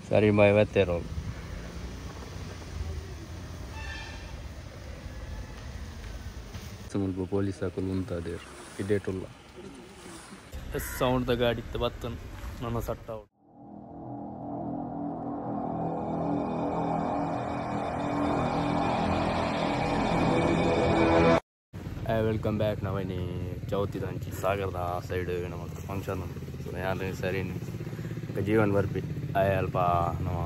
ಸರಿ ಬಾಯ್ ಬತ್ತೇರು ಮುಲ್ಪ ಪೊಲೀಸ್ ಹಾಕಲು ಉಂತಾದೇರು ಇಡೇಟುಲ್ಲ ಸೌಂಡ್ ದ ಗಾಡಿ ಇತ್ತು ಬತ್ತನ್ ನನ್ನ ಸಟ್ಟ welcome back. ನವನಿ ಚೌತಿ ದಂಚಿ ಸಾಗರದ ಸೈಡ್ ನಮ್ಮ ಫಂಕ್ಷನ್ ಉಂಟು. ಸೊ ಯಾರು ಸರಿ ಜೀವನ್ ಬರ್ಪಿ ಆಯ್ ಅಲ್ಪ ನಮ್ಮ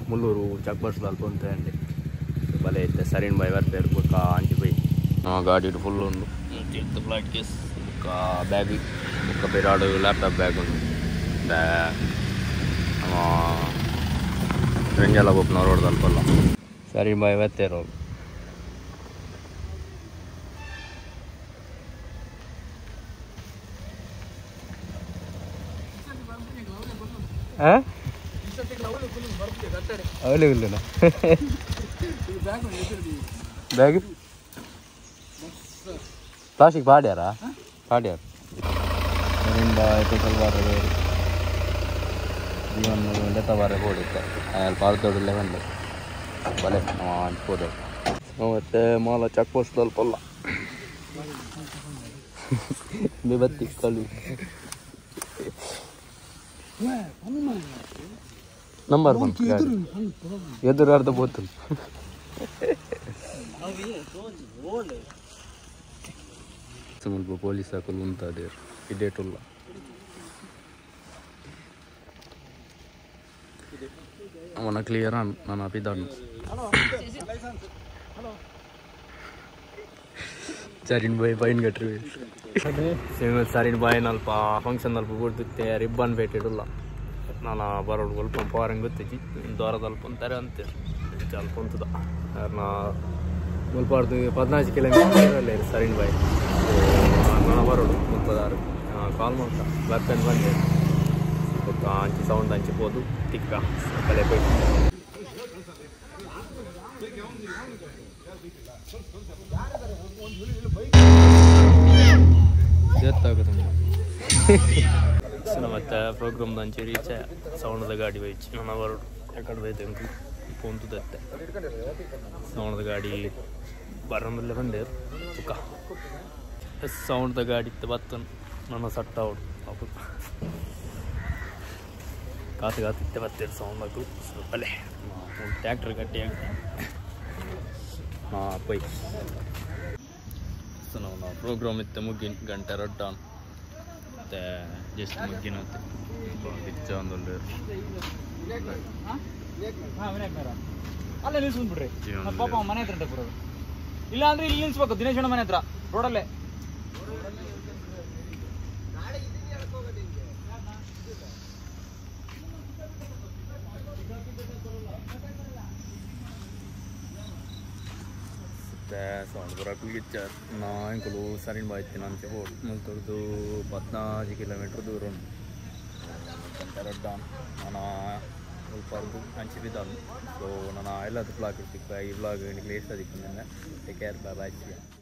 ಮುಲ್ಲೂರು ಚೆಕ್ ಬಸ್ ಅಲ್ಪ ಉಂಟು ಅಂడి ಬಲೆ ಇತ್ತೆ ಸರಿನ್ ಬಾಯ್ ಬರ್ಪೇರು ಬೊಕ್ಕ ಅಂಚಿ ಪೋಯಿ ನಮ್ಮ ಗಾಡಿ ಫುಲ್ ಉಂಡು ಇತ್ತು ಫ್ಲೈಟ್ ಕೇಸ್ ಬೊಕ್ಕ ಬ್ಯಾಗ್ ಬೊಕ್ಕ ಬಿರಾಡು ಲ್ಯಾಪ್ಟಾಪ್ ಬ್ಯಾಗ್ ಉಂಡು ನಮ್ಮ ರಂಜಲ ಬೊಪ್ಪನ ರೋಡ್ ಅಲ್ಪಲ್ಲ ಸರಿ ಬಾಯ್ ಬತ್ತೇರು ಅವಲೇ ಬ್ಯಾಗ್ ಪ್ಲಾಸ್ಟಿಕ್ ಪಾಡ್ಯಾರ ಪಾಡ್ಯಾರ ಪೆಟ್ರೋಲ್ ಬಾರ ಜೀವನ್ ಲೆತ್ತ ಬಾರ ಬೋಡಿತ್ತೆ ಅಲ್ಪ ಅರ್ಧೋಡಿಲ್ಲ ಬಂದೆ ಬಲೆ ಹಂಚ್ಬೋದು. ಮತ್ತೆ ಮಾಲ ಚೆಕ್ ಪೋಸ್ಟ್ ಅಲ್ಪಲ್ಲ ಬತ್ತಿ ಕಳು ನಂಬರ್ ಎದುರು ಅರ್ಧ ಬೋತು ಮುಲ್ಪ ಪೊಲೀಸ್ ಹಾಕಲು ಉಂತಾದೇರು ಇಡೇಟುಲ್ಲ ಅವನ ಕ್ಲಿಯರ್ ನಾನು ಅಪಿದಾನು ಸರಿನ್ ಬಾಯ್ ಫೈನ್ ಕಟ್ರಿ ಸರಿನ್ ಬಾಯ್ ಅಲ್ಪ ಫಂಕ್ಷನ್ ಅಲ್ಪ ಬುಡ್ದಿತ್ತೆ ರಿಬ್ಬನ್ ಪೇಟೆಡುಲ್ಲ ನಾನು ಬರೋಡು ಅಲ್ಪ ಪಾರಂಗ್ ಗೊತ್ತಿಜ್ಜಿ ದ್ವಾರದ ಅಲ್ಪ ಅಂತಾರೆ ಅಂತೀರಿ ಅಲ್ಪ ಅಂತದ ನಾ ಮುಲ್ಪಾರ್ದು 14 ಕಿಲೋಮೀಟರ್ ಅಲ್ಲೇ ಸರಿನ್ ಬಾಯ್ ನಾನು ಬರೋಡು ಮುಲ್ಪದಾರು ಕಾಲ್ ಮಾಡ್ತ ಬರ್ತಾನೆ ಬಂದೆ ಬೊಕ್ಕ ಅಂಚಿ ಸೌಂಡ್ ಅಂಚಿ ಪೋದು ತಿಕ್ಕ ಕಲೆ ಪೋಯ್ ಮತ್ತೆ ಪ್ರೋಗ್ರಾಮ್ ಅಂಚಿ ರೀಚ್ ಸೌಂಡದ ಗಾಡಿ ಹೋಯ್ತು ನನ್ನ ಬರೋಡು ಎಕಡೆ ಹೋಯ್ತು ಪೋಂತು ದತ್ತೆ ಸೌಂಡದ ಗಾಡಿ ಬರೋದಲ್ಲೇ ಬಂದೆ ತುಕ್ಕ ಸೌಂಡ್ದ ಗಾಡಿ ಇತ್ತು ಬತ್ತನ್ ನನ್ನ ಸಟ್ಟ ಅವಡು ಅಪ್ಪ ಕಾತು ಕಾತು ಇತ್ತೆ ಬತ್ತೇರು ಸೌಂಡ್ ಹಾಕು ಅಲ್ಲೇ ಟ್ಯಾಕ್ಟ್ರ್ ಗಟ್ಟಿ ಹಾಂ ಪೋಯ್. ಸೊ ನಾವು ನಾವು ಪ್ರೋಗ್ರಾಮ್ ಇತ್ತು ಮುಗ್ಗಿನ ಗಂಟೆ ರಡ್ಡಾನ್ ಮತ್ತು ಜಸ್ಟ್ ಮುಗ್ಗಿನ ಪಿಚ್ಚ ಒಂದೊಂದು ಅಲ್ಲೇ ನಿಲ್ಸ್ಬಿಡ್ರಿ ಪಾಪ ಮನೆ ಹತ್ರ ಬರೋದು ಇಲ್ಲ ಅಂದ್ರೆ ಇಲ್ಲಿ ನಿಲ್ಸ್ಬೇಕು ದಿನೇಶಣ್ಣ ಮನೆ ಹತ್ರ ರೋಡಲ್ಲೇ. ಸೌಂಡ್ ಬರೋಕೆ ಗಿಚ್ಚಾರ್ ನಾಂಕುಲು ಸರಿನ್ ಬಾಯ್ತಿ ನಾನು ಹೋಗಿ ಮುಲ್ತೊರ್ದು 14 ಕಿಲೋಮೀಟ್ರ್ ದೂರ ಉಂಟು ಗಂಟೆ ರಡ್ಡಾನ್ ನಾನು ಮುಲ್ಪಾರ್ದು ಅಂಚಿ ಬಿದ್ದಾನು. ಸೊ ನಾನು ಎಲ್ಲದು ಬ್ಲಾಗ್ ಇರ್ತಿಪ್ಪ ಈ ಬ್ಲಾಗ್ ನಿಮಗೆ ಇಷ್ಟ ಅದಕ್ಕೆ. Take care, bye bye.